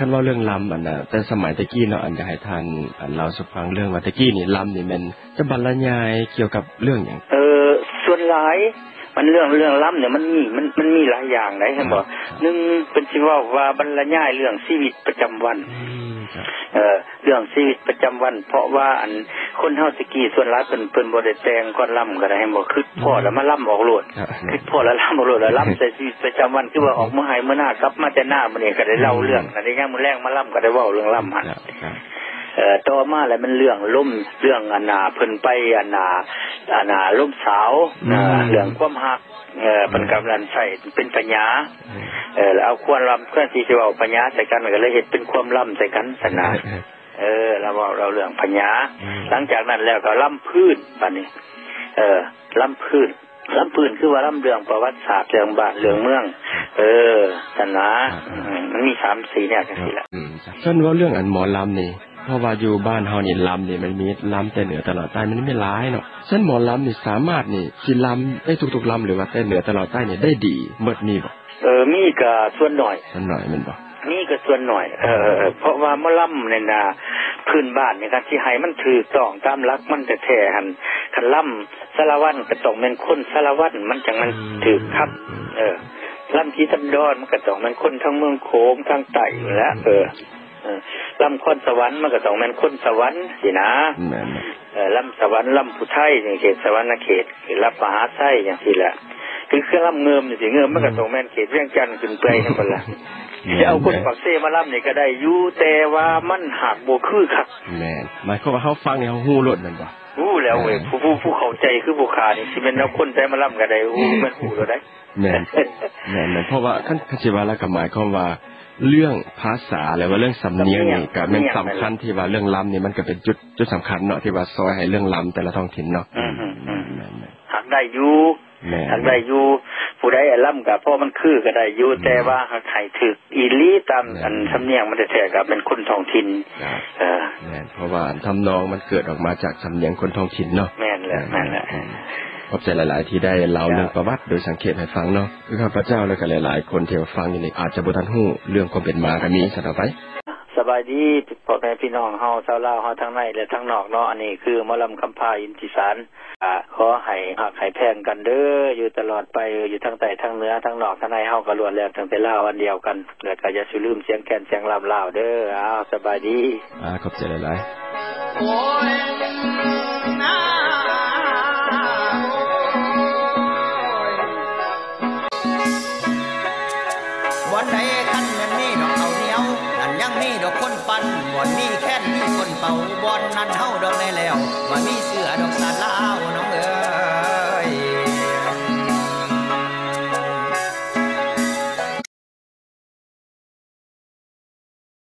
ຄັນເວົ້າເລື່ອງລຳ ອັນນ່າ ແຕ່ສະໄໝແຕ່ກີ້ເນາະ ອັນຢາກໃຫ້ທ່ານ ອັນ ເລົ່າສູ່ຟັງເລື່ອງວ່າ ແຕ່ກີ້ນີ້ລຳນີ້ແມ່ນຈະບັນລະຍາຍກ່ຽວກັບເລື່ອງຫຍັງ? ເອີ ສ່ວນຫຼາຍມັນເລື່ອງ ເລື່ອງລຳນີ້ມັນມີ ມັນ ມັນມີຫຼາຍຢ່າງໃດ ເຫັນບໍ່? ອືມ ໜຶ່ງ ເພິ່ນຊິເວົ້າວ່າບັນລະຍາຍເລື່ອງຊີວິດປະຈຳວັນ ອືມ ເອີ ເລື່ອງຊີວິດປະຈຳວັນ ເພາະວ່າ ອັນ ຄົນເຮົາແຕ່ກີ້ສ່ວນຫຼາຍເພິ່ນ ເພິ່ນບໍ່ໄດ້ແຕ່ງກ່ອນລຳກໍໄດ້ ເຫັນບໍ່? ຄຶດພໍ້ ອືມ ແລ້ວມາລຳອອກໂລດ ຄຶດພໍ້ແລ້ວລຳອອກໂລດ ແລ້ວລຳໃສ່ຊີວິດປະຈຳວັນ ຄືວ່າອອກເມືອໄຮເມືອນາ ກັບມາແຕ່ນາມື້ນີ້ກໍໄດ້ເລົ່າເລື່ອງ ອືມ ອັນນີ້ຍາມມື້ແລງມາລຳກໍໄດ້ເວົ້າເລື່ອງລຳຫັ້ນ ເອີ ຕໍ່ມາແລ້ວແມ່ນເລື່ອງລົມ ເລື່ອງ ອັນນ່າ ເພິ່ນໄປ ອັນນ່າ ອັນນ່າ ລົມສາວ ອືມ ເລື່ອງຄວາມຮັກ ເອີ ເພິ່ນກຳລັງໃຊ້ເປັນພະຍາ ອືມ ເອີ ແລ້ວເອົາຄວາມລຳ ແທນທີ່ຊິເວົ້າພະຍາໃສ່ກັນ ກໍເລີຍເຮັດເປັນຄວາມລຳໃສ່ກັນຊັ້ນນະ ເອີ ລາວເວົ້າ ເລົ່າເລື່ອງພະຍາ ອືມ ຫຼັງຈາກນັ້ນແລ້ວກໍລຳພື້ນ ບາດນີ້ ເອີ ລຳພື້ນ ລຳພື້ນຄືວ່າລຳເລື່ອງປະຫວັດສາດ ເລື່ອງບ້ານເລື່ອງເມືອງ ເອີ ຊັ້ນນະ ອືມ ມັນມີສາມສີ່ແນວຈັ່ງຊີ້ລະ ອືມ ຊັ້ນເວົ້າເລື່ອງ ອັນ ໝໍລຳນີ້ ເພາະວ່າຢູ່ບ້ານເຮົານີ້ ລຳນີ້ມັນມີລຳແຕ່ເໜືອຕະຫຼອດໃຕ້ ມັນມີຫຼາຍເນາະ ຊັ້ນໝໍລຳນີ້ສາມາດນີ້ ຊິລຳໄດ້ທຸກໆລຳ ຫຼືວ່າແຕ່ເໜືອຕະຫຼອດໃຕ້ນີ້ໄດ້ດີໝົດ ມີບໍ່? ເອີ ມີກໍສ່ວນໜ້ອຍ ສ່ວນໜ້ອຍແມ່ນບໍ່? ມີກໍສ່ວນໜ້ອຍ ເອີ ເອີ ເອີ ເພາະວ່າໝໍລຳນີ້ນະ ພື້ນບ້ານນີ້ ຄັນຊິໃຫ້ມັນຖືກຕ້ອງຕາມຫຼັກມັນແທ້ໆຫັ້ນ ຄັນລຳສາລະວັນກໍຕ້ອງແມ່ນຄົນສາລະວັນ ມັນຈັ່ງມັນຖືກຄຳ ອືມ ເອີ ລຳສີສັນດອນມັນກໍຕ້ອງແມ່ນຄົນທາງເມືອງໂຂງທາງໃຕ້ຫັ້ນແຫຼະ ອືມ ເອີ ເອີ ລຳຄອນສະຫວັນມັນກໍຕ້ອງແມ່ນຄົນສະຫວັນຊີ້ນະ ແມ່ນໆ ເອີ ລຳສະຫວັນ ລຳຜູ້ໄທ ໃນເຂດສະຫວັນນະເຂດ ລຳມະຫາໄຊ ຈັ່ງຊີ້ແຫຼະ ຄື ຄືລຳເງິມຈັ່ງຊີ້ ເງິມມັນກໍ ອືມ ຕ້ອງແມ່ນເຂດວຽງຈັນຂຶ້ນໄປຫັ້ນພຸ້ນລະ ແມ່ນໆ ຊິເອົາຄົນປາກເຊມາລຳນີ້ກໍໄດ້ຢູ່ ແຕ່ວ່າມັນຫາກບໍ່ຄືຄັກ ແມ່ນ ໝາຍຄວາມວ່າເຮົາຟັງນີ້ເຮົາຮູ້ໂລດແມ່ນບໍ່? ຮູ້ແລ້ວເວີຍ ເອີ ຜູ້ ຜູ້ ຜູ້ເຂົ້າໃຈຄືຜູ້ຂ້ານີ້ ຊິແມ່ນເອົາຄົນໃດມາລຳກໍໄດ້ ຮູ້ ແມ່ນຮູ້ໂລດໄດ໋ ແມ່ນ ແມ່ນໆ ເພາະວ່າຄັນ ຄັນຊິວ່າແລ້ວກໍໝາຍຄວາມວ່າ ເລື່ອງພາສາ ຫຼືວ່າເລື່ອງສຳນຽງນີ້ ສຳນຽງ ກໍແມ່ນ ສຳນຽງ ສຳຄັນ ແມ່ນ ທີ່ວ່າເລື່ອງລຳນີ້ມັນກໍເປັນຈຸດ ຈຸດສຳຄັນເນາະ ທີ່ວ່າຊ່ອຍໃຫ້ເລື່ອງລຳແຕ່ລະທ້ອງຖິ່ນເນາະ ອືມ ອືມ ອືມ ແມ່ນໆ ຫາກໄດ້ຢູ່ ແມ່ນ ຫາກໄດ້ຢູ່ ຜູ້ໃດລຳກໍພໍມັນຄືກໍໄດ້ຢູ່ ອືມ ແຕ່ວ່າຫາກໃຫ້ຖືກອີ່ຫຼີຕາມ ແມ່ນ ອັນ ສຳນຽງມັນແທ້ໆ ກໍແມ່ນຄົນທ້ອງຖິ່ນ ເອີ ແມ່ນ ເພາະວ່າທຳນອງມັນເກີດອອກມາຈາກສຳນຽງຄົນທ້ອງຖິ່ນເນາະ ແມ່ນແຫຼະ ແມ່ນແຫຼະ ອືມ ຂອບໃຈຫຼາຍໆ ທີ່ໄດ້ເລົ່າເລື່ອງປະຫວັດໂດຍສັງເຂບໃຫ້ຟັງເນາະ ຄືຂ້າພະເຈົ້າ ແລ້ວກໍຫຼາຍໆຄົນທີ່ວ່າຟັງຢູ່ນີ້ ອາດຈະບໍ່ທັນຮູ້ເລື່ອງຄວາມເປັນມາກໍມີ ຊັ້ນເອົາໄປ. ສະບາຍດີພໍ່ແມ່ພີ່ນ້ອງເຮົາ ຊາວລາວເຮົາ ທັງໃນ ແລະ ທັງນອກເນາະ ອັນນີ້ຄືໝໍລຳຄຳພາ ອິນທິສານ ອາ ຂໍໃຫ້ຮັກໃຫ້ແພງກັນເດີ ຢູ່ຕະຫຼອດໄປ ຢູ່ທັງໃຕ້ ທັງເໜືອ ທັງນອກ ທັງໃນ ເຮົາກໍລ້ວນແລ້ວຕັ້ງແຕ່ລາວອັນດຽວກັນ ແລ້ວກໍຢ່າສູ່ລືມສຽງແຄນ ສຽງລຳລາວເດີ ອ້າວ ສະບາຍດີ. ອາ ຂອບໃຈຫຼາຍໆ. ໂອ້ຍ ນາ ໂອ້ຍ ບ່ອນໃດຄັນແມ່ນມີດອກເຂົ້າໜຽວ ນັ້ນຍັງມີດອກຄົນປັ່ນ ບ່ອນມີແຄນມີຄົນເປົ່າ ບ່ອນນັ້ນເຮົາດອກແນ່ແລ້ວ ວ່າມີເຊື້ອດອກຊາດລາວເນາະ.